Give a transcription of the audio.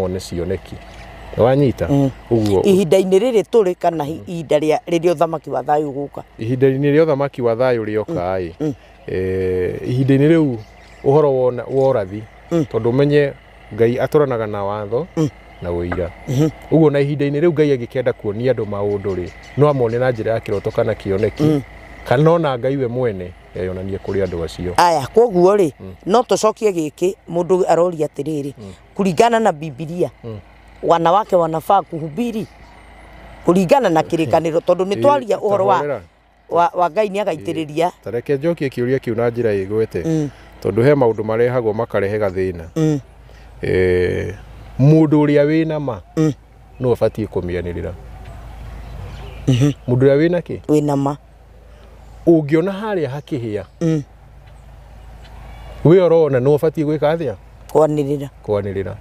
Mone cioneki. Wanyita ũguo? Ihinda-inĩ rĩrĩ tũrĩ kana ihinda rĩa rĩrĩa ũthamaki wa thayũ ũgũka? Ihinda-inĩ rĩa ũthamaki wa thayũ rĩoka ĩ, ihinda-inĩ rĩu ũhoro wa ũrathi, tondũ ũmenye Ngai atũranaga na watho na ũira ũguo, na ihinda-inĩ rĩu Ngai angĩkenda kuonia andũ maũndũ rĩ, no amone na njĩra ya kĩroto kana kĩoneki, kana ona Ngai we mwene eyonanie kũrĩ andũ acio. Aya, koguo rĩ, no tũcokie gĩkĩ mũndũ aroria atĩrĩrĩ, kulingana na Bibilia, wanawake wanafaa kuhubiri kulingana na Kĩrĩkanĩro? Tondũ nĩ twaria ũhoro wa Tahorera. wa Ngai nĩ agaitĩrĩria. Ta reke njokie kĩũria kĩu na njĩra ĩgwete, tondũ he maũndũ marehagwo makarehe gathĩna. Mũndũ ũrĩa wĩna ma no abatiĩ kũmĩanĩrĩra. Mũndũ ũrĩa wĩna kĩ? Wĩna ma. Ũngĩona harĩa hakĩhĩa, we ũrona no ũbatiĩ gwĩka atĩa? Kwanĩrĩra. Kwanĩrĩra.